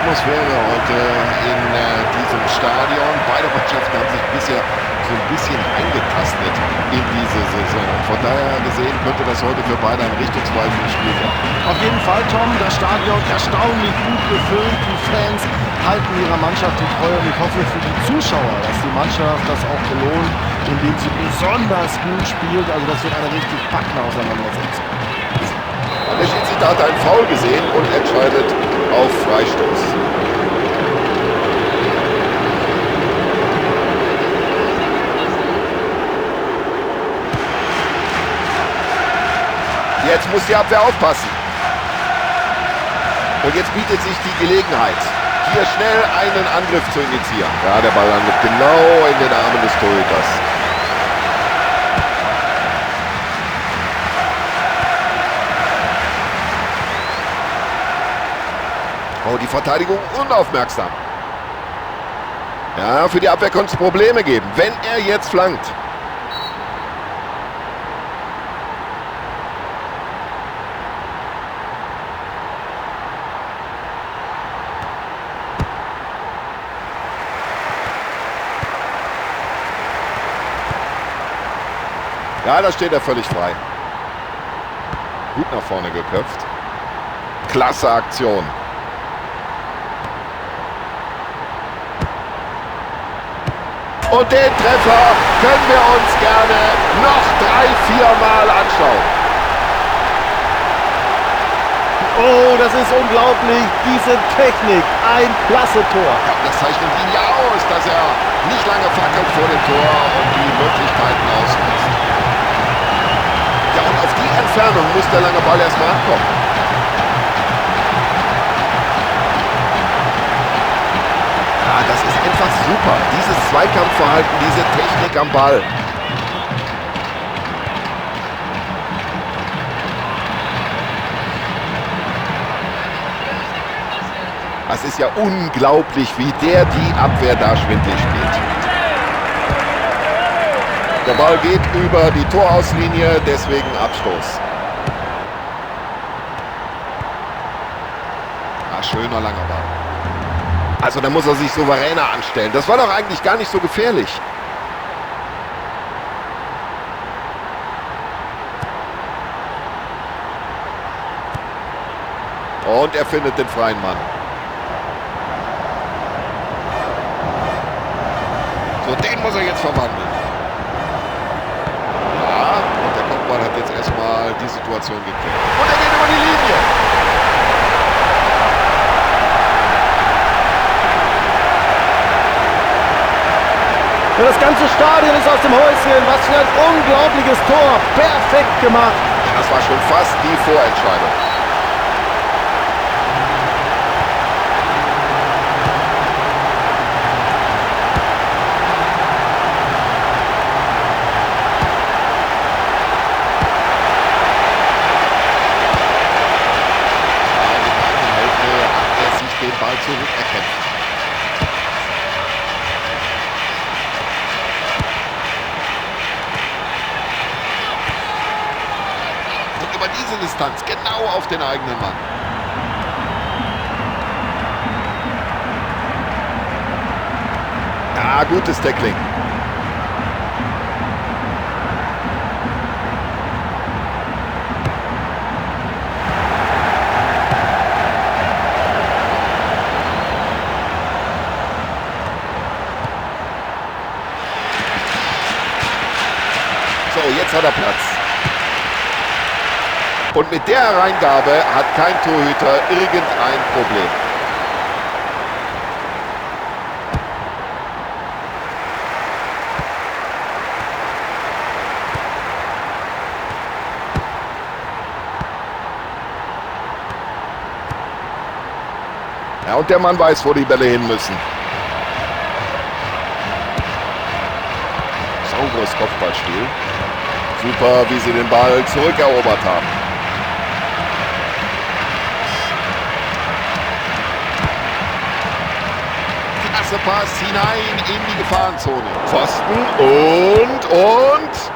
Atmosphäre heute in diesem Stadion. Beide Mannschaften haben sich bisher so ein bisschen eingetastet in diese Saison. Von daher gesehen könnte das heute für beide ein richtungsweisendes Spiel werden. Auf jeden Fall, Tom, das Stadion erstaunlich gut gefüllt. Die Fans halten ihrer Mannschaft die Treue und ich hoffe für die Zuschauer, dass die Mannschaft das auch belohnt, indem sie besonders gut spielt. Also das wird eine richtig packende Auseinandersetzung. Der Schiedsrichter hat einen Foul gesehen und entscheidet auf Freistoß. Jetzt muss die Abwehr aufpassen. Und jetzt bietet sich die Gelegenheit, hier schnell einen Angriff zu initiieren. Ja, der Ball landet genau in den Armen des Torhüters. Oh, die Verteidigung unaufmerksam. Ja, für die Abwehr könnte es Probleme geben, wenn er jetzt flankt. Ja, da steht er völlig frei. Gut nach vorne geköpft. Klasse Aktion. Und den Treffer können wir uns gerne noch 3-4 Mal anschauen. Oh, das ist unglaublich. Diese Technik. Ein klasse Tor. Ja, das zeichnet ihn ja aus, dass er nicht lange fackelt vor dem Tor und die Möglichkeiten ausnutzt. Ja, und auf die Entfernung muss der lange Ball erstmal ankommen. Ja, das ist einfach super. Dieses Zweikampfverhalten, diese Technik am Ball. Das ist ja unglaublich, wie der die Abwehr da schwindlig spielt. Der Ball geht über die Torauslinie, deswegen Abstoß. Ah, schöner langer Ball. Also da muss er sich souveräner anstellen. Das war doch eigentlich gar nicht so gefährlich. Und er findet den freien Mann. So, den muss er jetzt verwandeln. Ja, und der Kopfball hat jetzt erstmal die Situation geklärt. Und er geht über die Linie. Ja, das ganze Stadion ist aus dem Häuschen. Was für ein unglaubliches Tor. Perfekt gemacht. Ja, das war schon fast die Vorentscheidung. Den Ball zurückerkämpft. Und über diese Distanz genau auf den eigenen Mann. Ja, gutes Tackling. So, jetzt hat er Platz. Und mit der Hereingabe hat kein Torhüter irgendein Problem. Ja, und der Mann weiß, wo die Bälle hin müssen. Sauberes Kopfballspiel. Super, wie sie den Ball zurückerobert haben. Klasse Pass hinein in die Gefahrenzone. Pfosten und...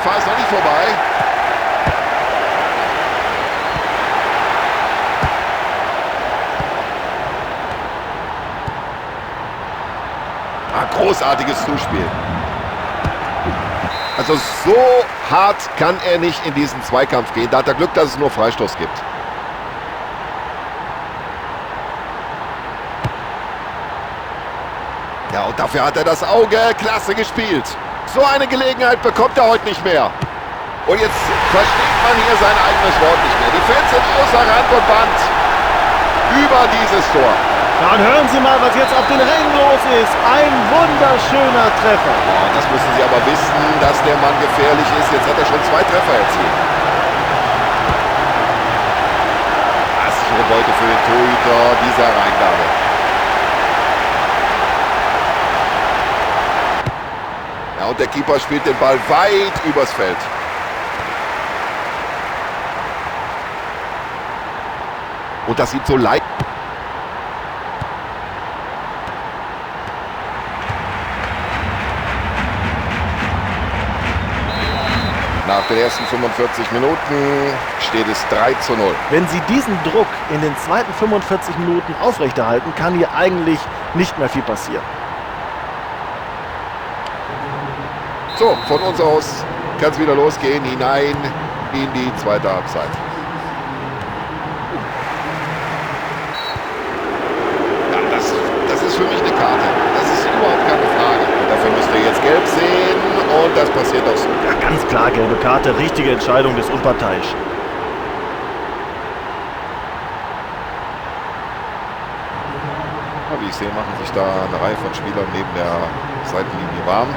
Gefahr ist noch nicht vorbei. Ah, großartiges Zuspiel. Also so hart kann er nicht in diesen Zweikampf gehen. Da hat er Glück, dass es nur Freistoß gibt. Ja, und dafür hat er das Auge. Klasse gespielt. So eine Gelegenheit bekommt er heute nicht mehr. Und jetzt versteht man hier sein eigenes Wort nicht mehr. Die Fans sind außer Rand und Band über dieses Tor. Ja, und hören Sie mal, was jetzt auf den Rängen los ist. Ein wunderschöner Treffer. Ja, das müssen Sie aber wissen, dass der Mann gefährlich ist. Jetzt hat er schon 2 Treffer erzielt. Das ist eine Beute für den Torhüter dieser Reingabe. Ja, und der Keeper spielt den Ball weit übers Feld. Und das sieht so leicht. Nach den ersten 45 Minuten steht es 3:0. Wenn Sie diesen Druck in den zweiten 45 Minuten aufrechterhalten, kann hier eigentlich nicht mehr viel passieren. So, von uns aus kann es wieder losgehen, hinein in die zweite Halbzeit. Ja, das ist für mich eine Karte. Das ist überhaupt keine Frage. Und dafür müsst ihr jetzt gelb sehen und das passiert auch so. Ja, ganz klar, gelbe Karte, richtige Entscheidung des Unparteiischen. Ja, wie ich sehe, machen sich da eine Reihe von Spielern neben der Seitenlinie warm.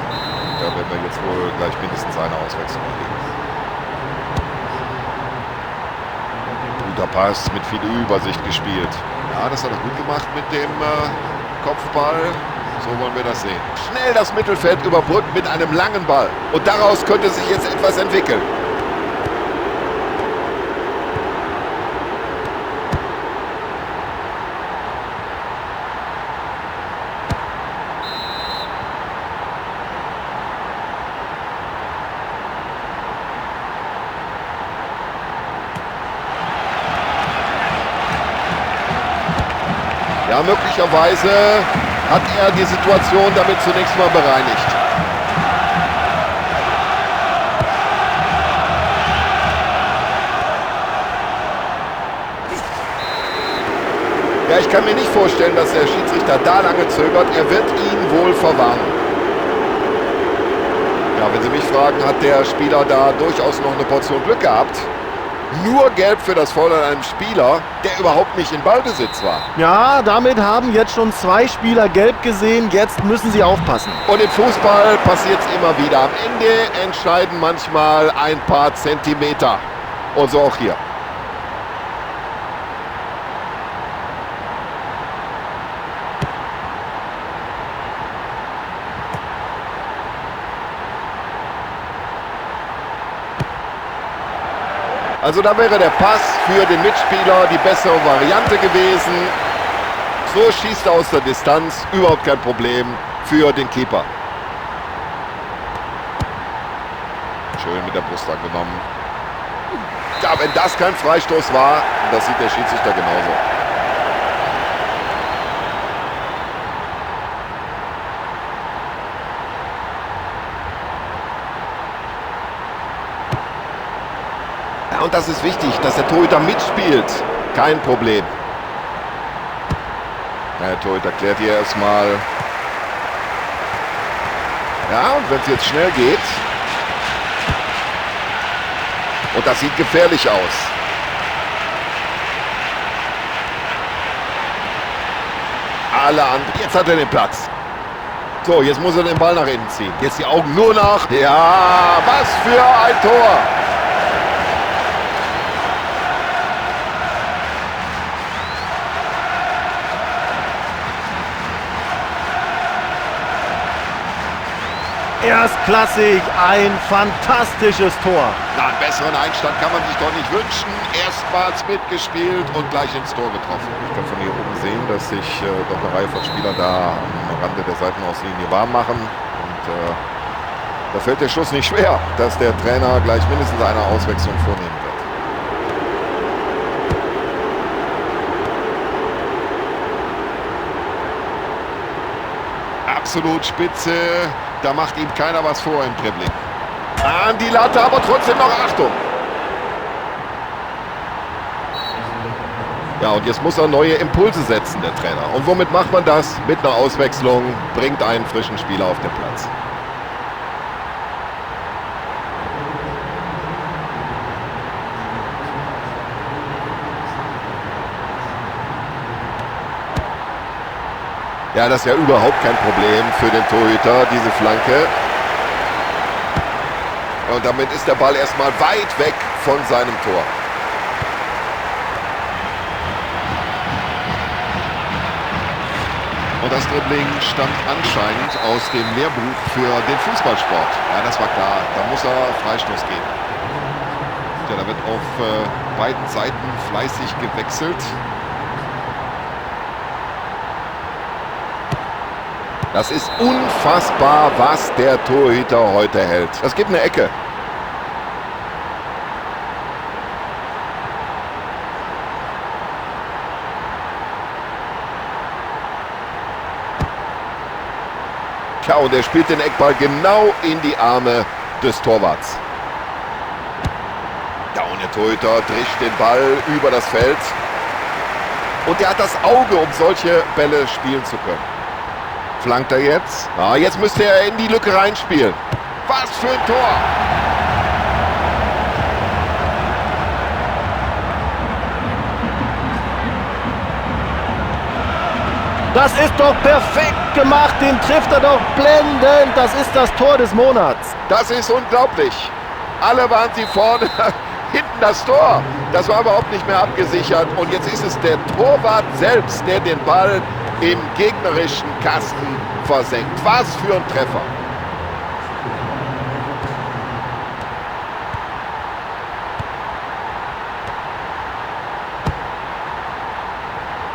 Da werden wir jetzt wohl gleich mindestens eine Auswechslung erleben. Guter Pass, mit viel Übersicht gespielt. Ja, das hat er gut gemacht mit dem Kopfball. So wollen wir das sehen. Schnell das Mittelfeld überbrückt mit einem langen Ball. Und daraus könnte sich jetzt etwas entwickeln. Ja, möglicherweise hat er die Situation damit zunächst mal bereinigt. Ja, ich kann mir nicht vorstellen, dass der Schiedsrichter da lange zögert. Er wird ihn wohl verwarnen. Ja, wenn Sie mich fragen, hat der Spieler da durchaus noch eine Portion Glück gehabt. Nur gelb für das Foul an einem Spieler, der überhaupt nicht in Ballbesitz war. Ja, damit haben jetzt schon 2 Spieler gelb gesehen. Jetzt müssen sie aufpassen. Und im Fußball passiert's immer wieder. Am Ende entscheiden manchmal ein paar Zentimeter. Und so auch hier. Also da wäre der Pass für den Mitspieler die bessere Variante gewesen. So schießt er aus der Distanz, überhaupt kein Problem für den Keeper. Schön mit der Brust angenommen. Ja, wenn das kein Freistoß war, das sieht der Schiedsrichter genauso. Ja, und das ist wichtig, dass der Torhüter mitspielt. Kein Problem. Ja, der Torhüter klärt hier erstmal. Ja, und wenn es jetzt schnell geht. Und das sieht gefährlich aus. Alle anderen. Jetzt hat er den Platz. So, jetzt muss er den Ball nach innen ziehen. Jetzt die Augen nur nach. Ja, was für ein Tor. Erstklassig, ein fantastisches Tor. Na, einen besseren Einstand kann man sich doch nicht wünschen. Erstmals mitgespielt und gleich ins Tor getroffen. Ich kann von hier oben sehen, dass sich doch eine Reihe von Spielern da am Rande der Seitenauslinie warm machen. Und Da fällt der Schuss nicht schwer, dass der Trainer gleich mindestens eine Auswechslung vornehmen wird. Absolut spitze, da macht ihm keiner was vor im Dribbling. An die Latte, aber trotzdem noch Achtung. Ja, und jetzt muss er neue Impulse setzen, der Trainer. Und womit macht man das? Mit einer Auswechslung, bringt einen frischen Spieler auf den Platz. Ja, das ist ja überhaupt kein Problem für den Torhüter, diese Flanke. Und damit ist der Ball erstmal weit weg von seinem Tor. Und das Dribbling stammt anscheinend aus dem Lehrbuch für den Fußballsport. Ja, das war klar. Da muss er Freistoß geben. Ja, da wird auf beiden Seiten fleißig gewechselt. Das ist unfassbar, was der Torhüter heute hält. Das gibt eine Ecke. Tja, und er spielt den Eckball genau in die Arme des Torwarts. Ja, und der Torhüter drischt den Ball über das Feld. Und er hat das Auge, um solche Bälle spielen zu können. Flankt er jetzt? Ah, jetzt müsste er in die Lücke reinspielen. Was für ein Tor! Das ist doch perfekt gemacht, den trifft er doch blendend. Das ist das Tor des Monats. Das ist unglaublich. Alle waren sie vorne, hinten das Tor. Das war überhaupt nicht mehr abgesichert. Und jetzt ist es der Torwart selbst, der den Ball im gegnerischen Kasten versenkt. Was für ein Treffer.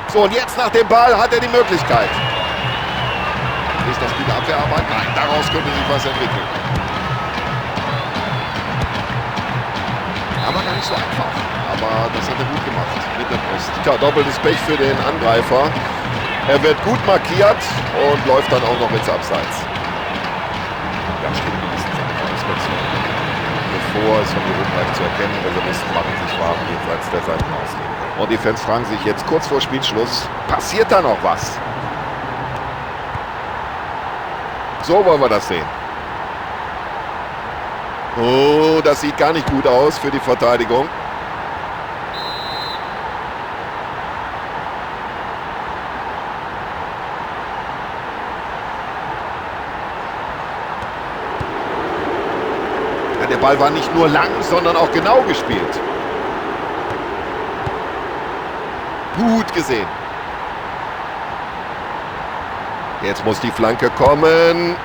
So, und jetzt nach dem Ball hat er die Möglichkeit. Ist das gute Abwehrarbeit? Nein, daraus könnte sich was entwickeln. Aber gar nicht so einfach. Aber das hat er gut gemacht mit der Brust. Tja, doppeltes Pech für den Angreifer. Er wird gut markiert und läuft dann auch noch ins Abseits. Ja, steht mindestens eine Auswechslung. Bevor es von hier oben zu erkennen, Reservisten machen sich warm jenseits der Seitenauslinie. Und die Fans fragen sich jetzt kurz vor Spielschluss, passiert da noch was? So wollen wir das sehen. Oh, das sieht gar nicht gut aus für die Verteidigung. Ja, der Ball war nicht nur lang, sondern auch genau gespielt. Gut gesehen. Jetzt muss die Flanke kommen.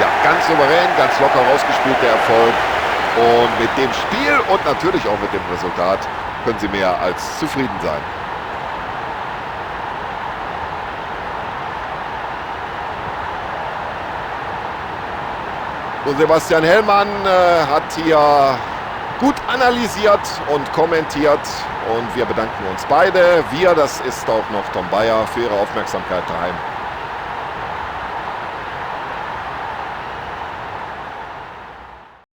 Ja, ganz souverän, ganz locker rausgespielt der Erfolg. Und mit dem Spiel und natürlich auch mit dem Resultat können Sie mehr als zufrieden sein. Und Sebastian Hellmann hat hier gut analysiert und kommentiert. Und wir bedanken uns beide. Wir, das ist auch noch Tom Bayer, für Ihre Aufmerksamkeit daheim.